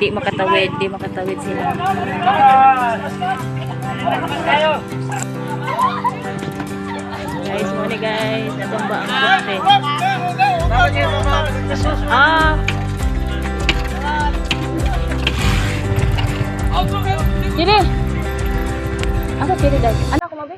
Kay di makatawid, di makatawid sila. Guys, mo ni guys, natumba ang kotse. Ah. Kiri. Asa kiri, guys? Anak ko mabi?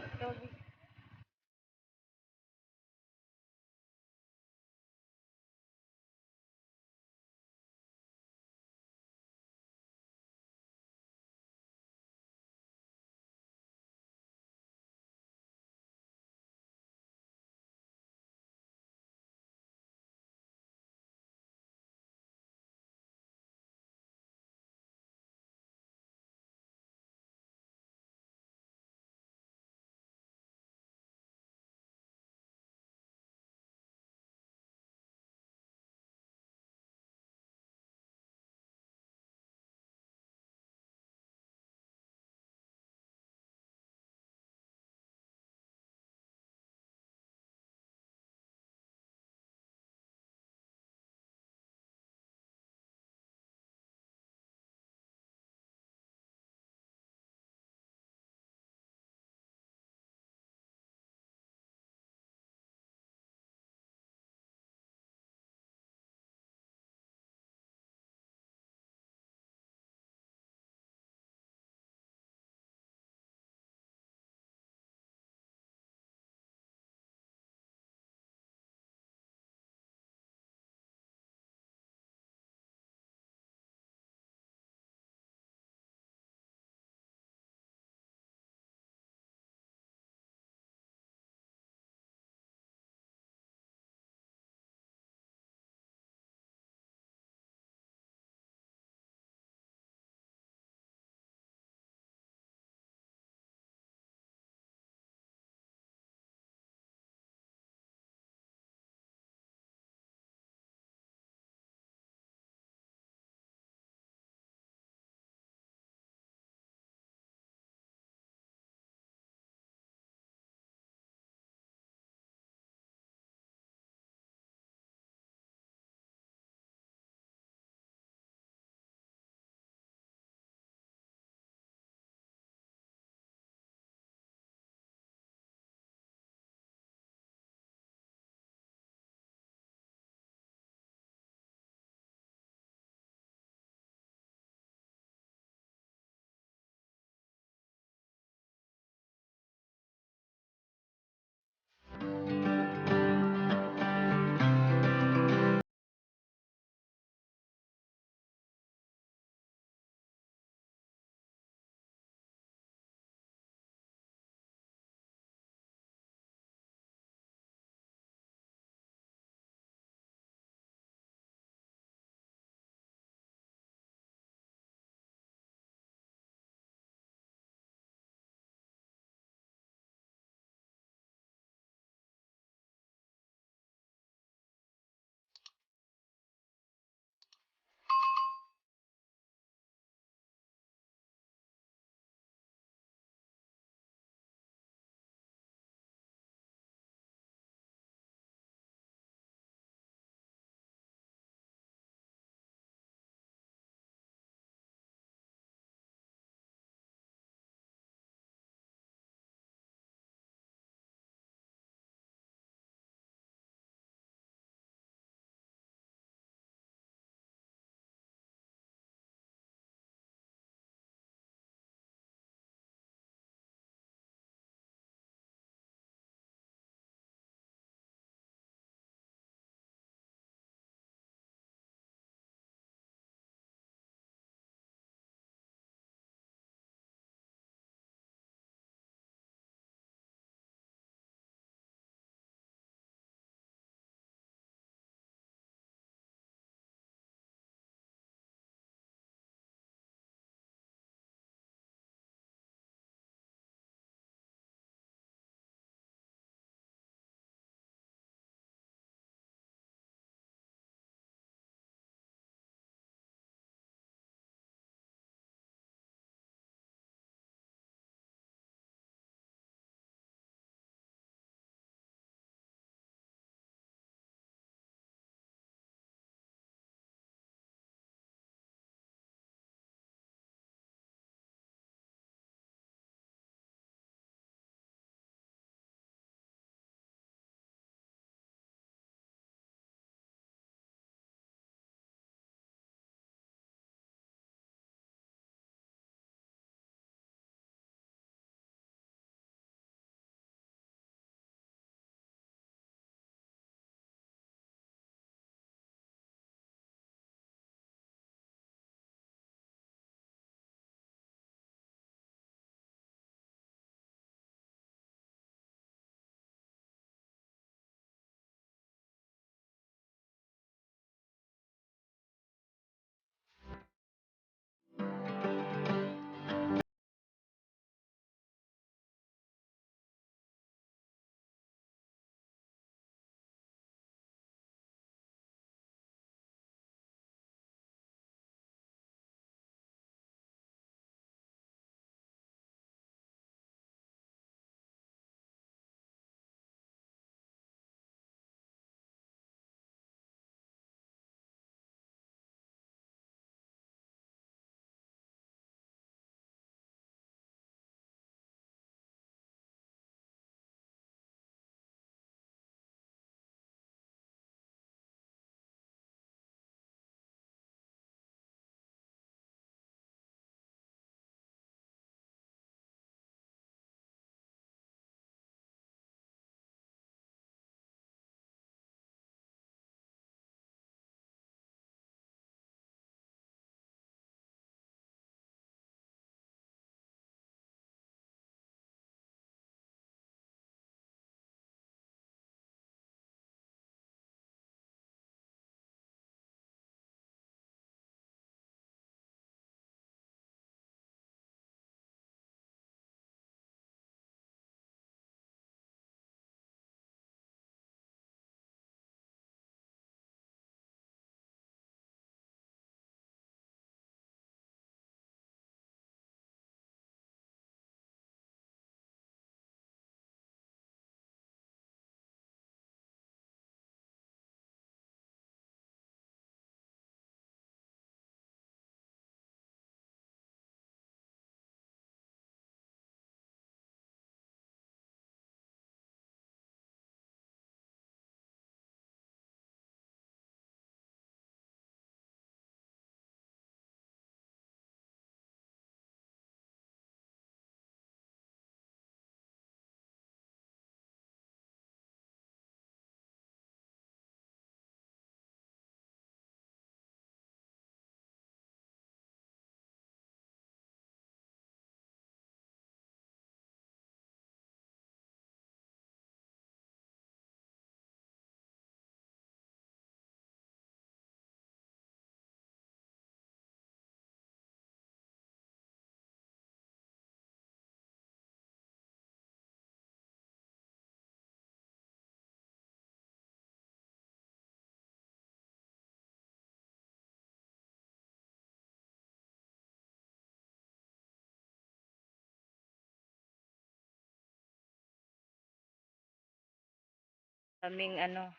Kaming ano,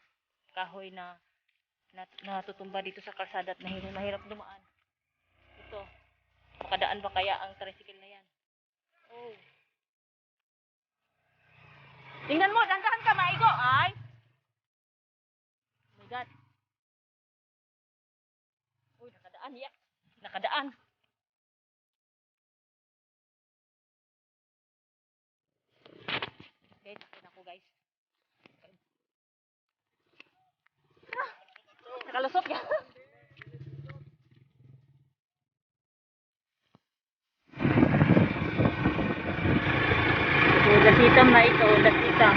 kahoy na natutumba dito sa kalsada at mahirap, mahirap dumaan. Ito. Makadaan ba kaya ang tricycle na yan? Oh. Tingnan mo, dandahan ka, maigo. Ay! Oh my God. Uy, nakadaan. Yak. Nakadaan. Guys, akin ako, guys. Ah, nakalusot ka. Ito, dasitam na ito, dasitam.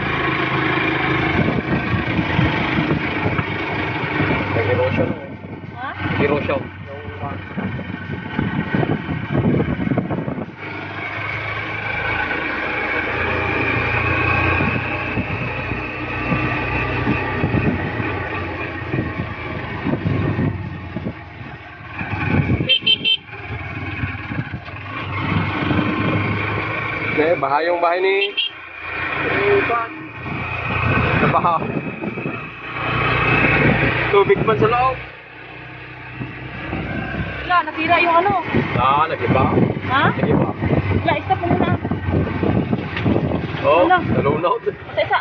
Nag-erosion. Ha? Erosion. Eh, bahay yung bahay ni Pan. Nabaha. Tubig man sa loob. Wala, nasira yung ano. Ah, nag-iba. Ha? Nag-iba. Wala, stop mo muna. Oh, Wala. nalunod. Isa, isa.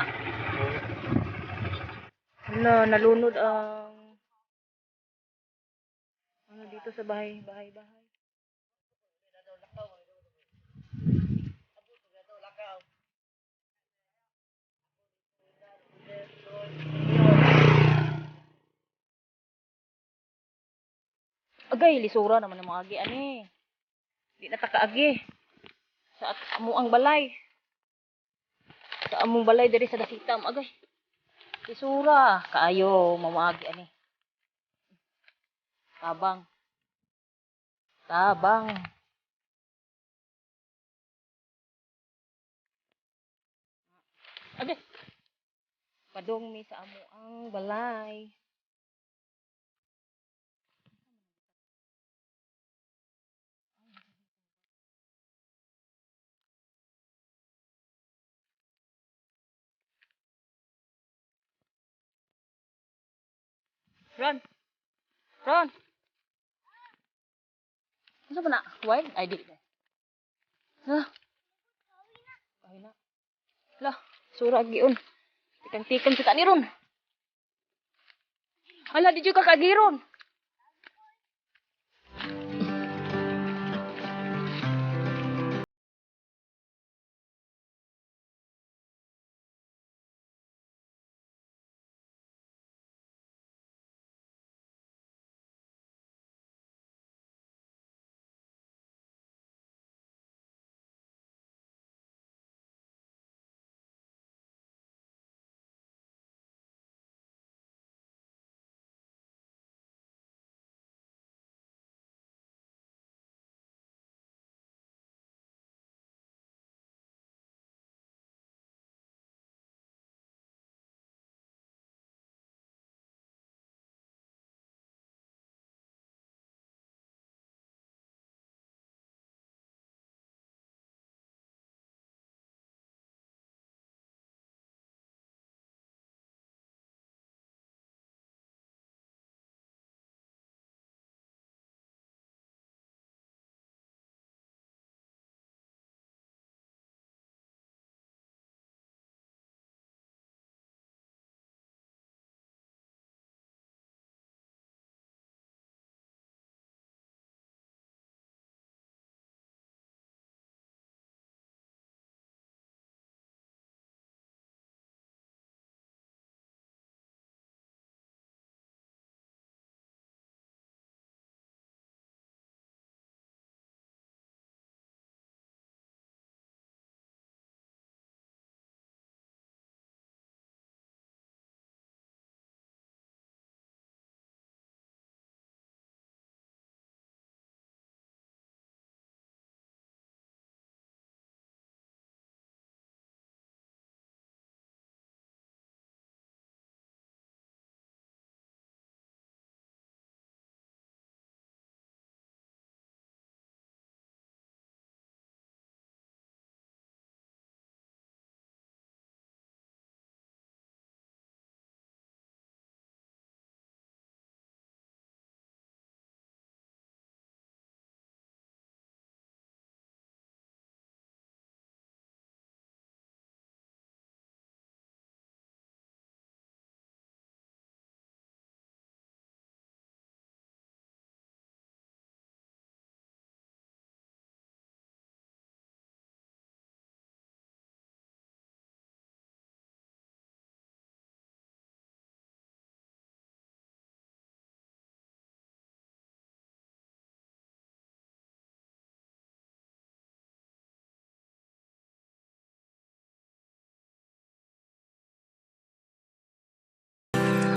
Wala, nalunod ang ano dito sa bahay, bahay, bahay. Agay, lisura naman ang mga agi, ani. Di na ta kaagi. Sa amo ang balay. Sa among balay diri sa dasitam, agay. Lisura, kaayo mamaagi ani. Tabang. Tabang. Agay. Padong mi sa amo ang balay. Run. Run. Ano ba na? Wild? Ay, di. Ha? Ay na. Lah, sura giun. Tikang-tikang kita ni ron. Hala, di jud ka kagiron.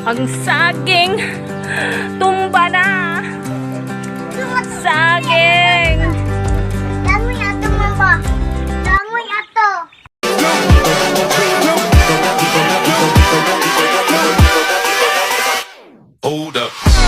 Ang saging! Tumba na! Saging! Langoy ato, mama. Langoy ato. Hold up.